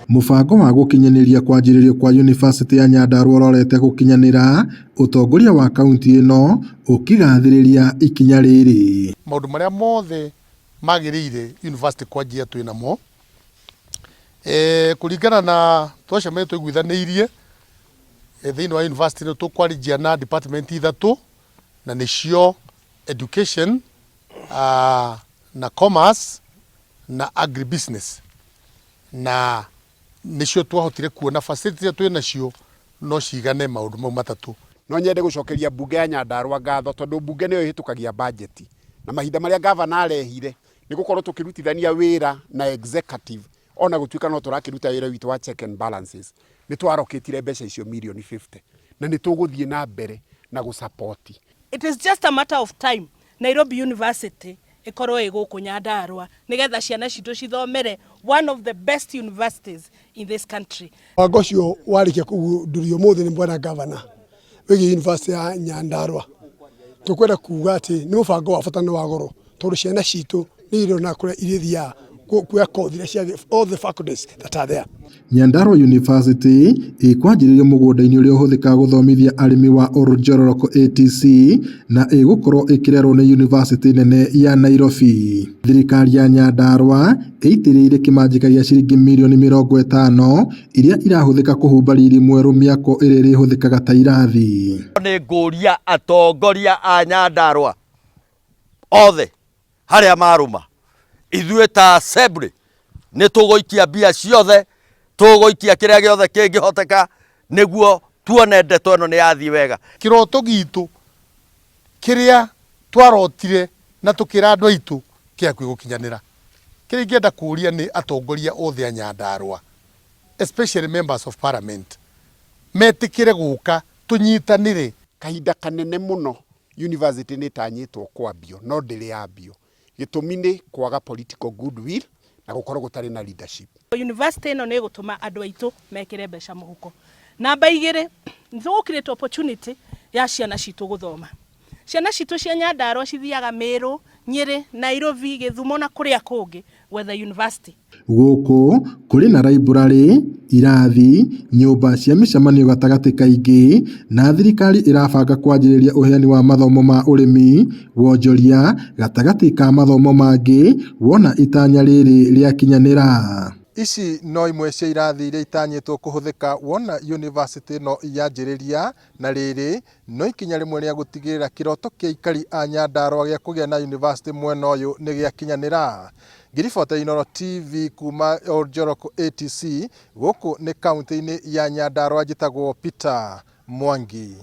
Mũbango wa gũkinyanĩria kwanjĩrĩrio kwa yunivasĩtĩ ya Nyandarua ũrorete gũkinyanĩra, ũtongoria wa kauntĩ ĩno ũkĩgathĩrĩria ikinya rĩrĩ. Maũndũ marĩa mothe magĩrĩire university kwanjia twĩ namo e, kũringana na twacemania tũiguithanĩirie e, thĩinĩ wa university nĩ tũkwarĩnjia na department ithatũ na nĩcio education uh, na commerce na agribusiness na nĩcio twahotire kuona facility iria twĩ nacio no cigane maũndũ mau matatũ. No nyende gũcokeria mbunge ya Nyandarua ngatho tondũ mbunge nĩyo ĩhĩtũkagia bajeti na mahinda marĩa gavana arehire nĩ gũkorwo tũkĩrutithania wĩra na executive ona gũtuĩka no tũrakĩruta wĩra witũ wa check and balances nĩ twarokĩtire mbeca icio mirioni 50 na nĩ tũgũthiĩ na mbere na gũsapoti. It is just a matter of time Nairobi University ĩkorwo ĩ gũkũ Nyandarua nĩgetha ciana citũ cithomere one of the best universities in this country. Mũbango ũcio warĩkia kũgundũrio ũmũthĩ nĩ bwana gavana wĩgiĩ university ya Nyandarua, tũkwenda kuga atĩ nĩ mũbango wa bata na wa goro tondũ ciana citũ nĩ irona kũrĩa irĩthiaga kuoya kothi iria cia all the faculties that are there. Nyandarua University ĩkwanjĩrĩrio mũgũnda-inĩ ũrĩa ũhũthĩkaga gũthomithia arĩmi wa Oljolorok ATC na ĩgũkorwo ĩkĩrerwo nĩ yunivasĩtĩ nene ya Nairobi. Thirikari ya Nyandarua ĩitĩrĩire kĩmanjĩka gĩa ciringi mirioni 50 iria irahũthĩka kũhumba riri mwerũ mĩako ĩrĩa ĩrĩhũthĩkaga ta irathi. Nĩ ngũria atongoria a Nyandarua othe harĩa marũma, ithuĩ ta assembly nĩ tũgũikia mbia ciothe, tũgũikia kĩrĩa gĩothe kĩngĩhoteka nĩguo tuone ndeto ĩno nĩ yathiĩ wega. Kĩroto gitũ kĩrĩa twarotire na tũkĩra andũ aitũ kĩ hakuhĩ gũkinyanĩra. Kĩrĩa ingĩenda kũria nĩ atongoria othe a Nyandarua, especially members of parliament, metĩkĩre gũka tũnyitanĩre. Kahinda kanene mũno university nĩ ĩtanyĩtwo kwambio no ndĩrĩ yambio. Gĩtũmi nĩ kwaga political goodwill na gũkorwo gũtarĩ na leadership. University ĩno nĩ ĩgũtũma andũ aitũ mekĩre mbeca mũhuko. Namba igĩrĩ, nĩ tũgũ create opportunity ya ciana citũ gũthoma. Ciana citũ cia Nyandarua cithiaga Meru, Nyĩrĩ, Nairobi, Gĩthumo na kũrĩa kũngĩ gwetha university. Gũkũ kũrĩ na raiburarĩ, irathi, nyũmba cia mĩcemanio gatagatĩ ka ingĩ na thirikari ĩrabanga kwanjĩrĩria ũheani wa mathomo ma ũrĩmi, wonjoria gatagatĩ ka mathomo mangĩ wona itanya rĩrĩ rĩakinyanĩra. Ici no imwe cia irathi iria itanyĩtwo kũhũthĩka wona yunivasĩtĩ ĩno yanjĩrĩria na rĩrĩ no ikinya rĩmwe rĩa gũtigĩrĩra kĩroto kĩa aikari a Nyandarua gĩa kũgĩa na yunivasĩtĩ mwena ũyũ nĩ gĩakinyanĩra. Ngĩribotera Inooro TV kuma Oljolorok ATC gũkũ nĩ kauntĩ-inĩ ya Nyandarua njĩtagwo Peter Mwangi.